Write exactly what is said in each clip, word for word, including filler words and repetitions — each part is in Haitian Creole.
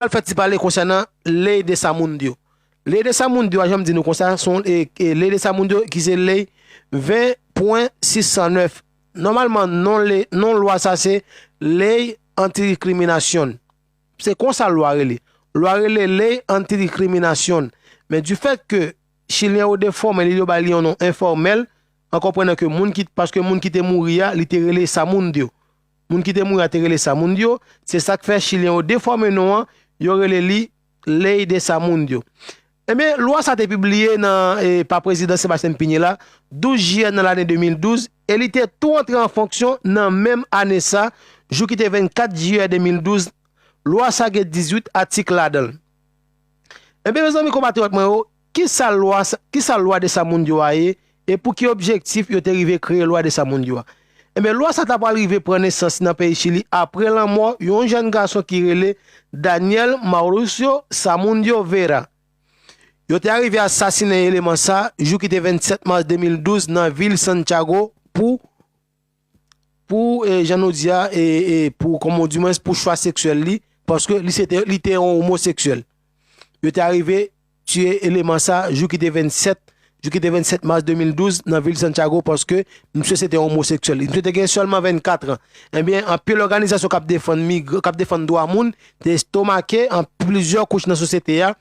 al fè ti pale konsènan Ley de Samundio. Ley de Samundio a, jan m di nou konsa, se yon, e, e, Ley de Samundio ki se Ley ven pwen sis san nèf. Nòmalman, non, le, non lwa sa se Ley Antidiskriminasyon. Se konsa lwa rele. Lwa rele Ley Antidiskriminasyon. Men du fait que Chilyen yo defòme li, yo ba li yon non enfòmèl, an konprenan ke moun ki, paske moun ki te mouri a, li te rele Samundio. Moun ki te mouri a te rele Samundio, se sa k fè Chilyen yo defòme non an, yo rele li Ley de Samundio. Ebyen, lwa sa te pibliye nan, e, pa prezidan Sebastian Piñera, douz jiyè nan lane de mil douz, e li te tou antre an fonksyon nan menm ane sa, jou ki te vennkat jiyè de mil douz. Lwa sa gen dizuit atik ladan l. Ebyen, mezanmi, konpatriyòt mwen yo, kisa lwa sa, kisa lwa de Samundio a ye, e pou ki objektif yo te rive kreye lwa de Samundio a? Ebyen, lwa sa ta pral rive pran nesans nan peyi Chili apre lanmò yon jèn gason ki rele Daniel Mauricio Samundio Vera. Yo te arive asasinen eleman sa jou ki te vennsèt mas de mil douz nan vil Santiago pou, pou, e, jan nou di a, e, e, pou, kòman di mwen, pou chwa seksyèl li, paske li se te, li te yon omoseksyèl. Yo te arive tiye eleman sa jou ki te vennsèt, jou ki te vennsèt mas de mil douz nan vil Santiago, paske misye se te yon omoseksyèl. Misye te gen sèlman vennkat an. Ebyen, anpil òganizasyon k ap defann migran, k ap defann dwa moun, te estomake an plizyè kouch nan sosyete a,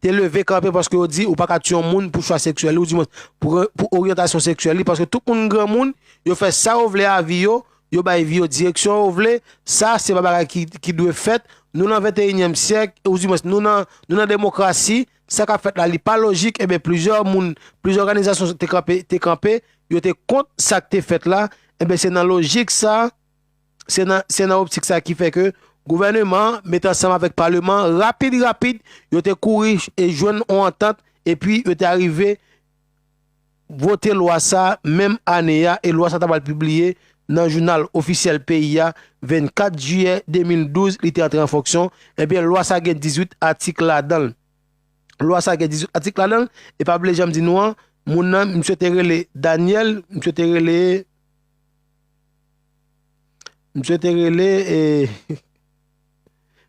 te leve kanpe paske yo di ou pa ka tiye yon moun pou chwa seksyèl li, ou di mwen pou, pou oryantasyon seksyèl li, paske tout moun granmoun, yo fè sa yo vle a vi yo, yo bay vi yo direksyon yo vle, sa se pa bagay ki, ki dwe fèt. Nou nan venteyinyèm syèk, ou di mwen nou nan, nou nan demokrasi, sa k ap fèt la, li pa lojik, ebyen plizyè moun, plizyè òganizasyon te kanpe, te kanpe, yo te kont sa k te fèt la, ebyen se nan lojik sa, se nan, se nan optik sa ki fè ke gouvèneman an met ansanm avèk paleman an, rapid, rapid, yo te kouri e jwenn yon antant, epi yo te arive vote lwa sa menm ane a, e lwa sa ta pral pibliye nan jounal ofisyèl peyi a, vennkat jiyè de mil douz, li te antre an fonksyon. Ebyen, lwa sa gen dizuit atik ladan l. Lwa sa gen dizuit atik ladan l, e pa bliye jan m di nou an, moun nan, misye te rele Daniel, misye te rele, misye te rele, e,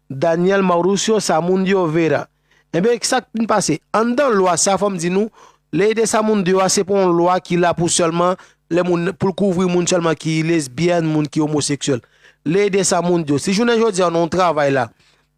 Daniel Mauricio Samundio Vera. Ebyen, sa k fin pase? Anndan lwa sa, fò m di nou, Ley de Samundio a, se pa yon lwa ki la pou sèlman lè moun, pou l kouvri moun sèlman ki lesbyèn, moun ki omoseksyèl. Ley de Samundio. Si jounen jodi a, nan yon travay la,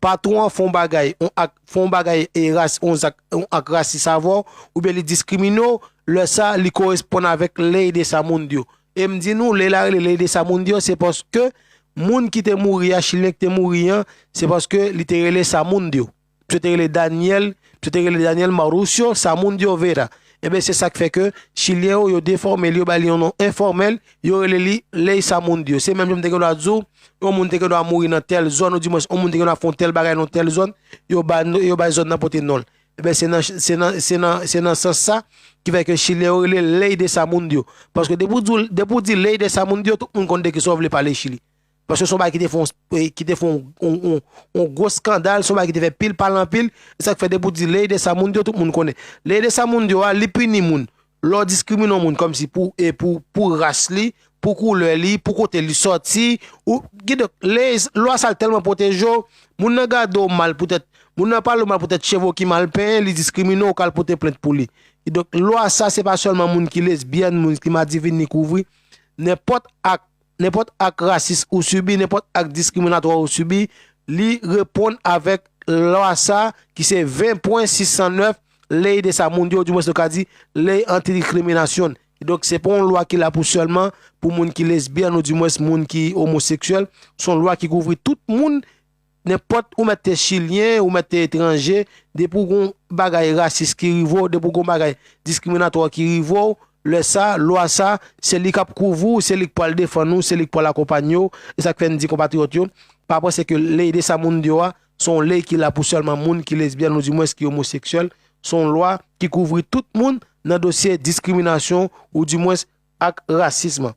patwon an fè yon bagay, yon ak, fè yon bagay e ras, yon zak, yon ak rasis avè w, oubyen li diskrimine w, lè sa, li koresponn avèk Ley de Samundio. E m di nou, ley la rele Ley de Samundio, se paske moun ki te mouri a, Chilyen ki te mouri an, se paske li te rele Samundio. Misye te rele Daniel, misye te rele Daniel Mauricio Samundio Vera. Ebyen, se sa k fè ke Chilyen yo, yo defòme li, yo ba li yon non enfòmèl, yo rele li Ley Samundio. Se menm jan m te gen dwa di w, yon moun te gen dwa mouri nan tèl zòn, ou di mwen, yon moun te gen dwa fè yon tèl bagay nan tèl zòn, yo ba, yo bay zòn nan pote non l. Ebyen, se nan, se nan, se nan, se nan sans sa ki fè ke Chilyen yo rele Ley de Samundio. Paske depi w di, depi w di Ley de Samundio, tout moun konn de kisa w vle pale Chili. Paske se yon bagay ki te fè yon, eh, ki te fè yon, yon, yon, yon gwo eskandal, se yon bagay ki te fè pil pale anpil. E sa k fè depi w di Ley de Samundio, tout moun konnen. Ley de Samundio a, li pini moun. Lè w diskrimine yon moun kòmsi pou, e pou, pou ras li, pou koulè li, pou kote li sòti, ou, kidonk, lè, lwa sa l tèlman pwoteje w, moun nan gade w mal poutèt, moun nan pale w mal poutèt cheve w ki mal penyen, li diskrimine w, ou ka al pote plent pou li. Kidonk, lwa sa, se pa sèlman moun ki lesbyèn, moun ki madivin li kouvri, nenpòt ak, nenpòt ak rasis ou sibi, nenpòt ak diskriminatwa ou sibi, li reponn avèk lwa sa ki se ven pwen sis san nèf, Ley de Samundio, ou di mwens nou ka di Ley Antidiskriminasyon. Kidonk, se pa yon lwa ki la pou sèlman pou moun ki lesbyèn, ou di mwens moun ki omoseksyèl. Se yon lwa ki kouvri tout moun, nenpòt ou mèt te chilyen, ou mèt te etranje, depi w gon bagay rasis ki rive w, depi w gon bagay diskriminatwa ki rive w, lè sa, lwa sa, se li k ap kouvri w, se li k pral defann ou, se li k pral akonpanye w. E sa k fè n di konpatriyòt yo, pa panse ke Ley de Samundio a, se yon ley ki la pou sèlman moun ki lesbyèn, ou di mwens ki omoseksyèl. Se yon lwa ki kouvri tout moun nan dosye diskriminasyon, ou di mwens ak rasism.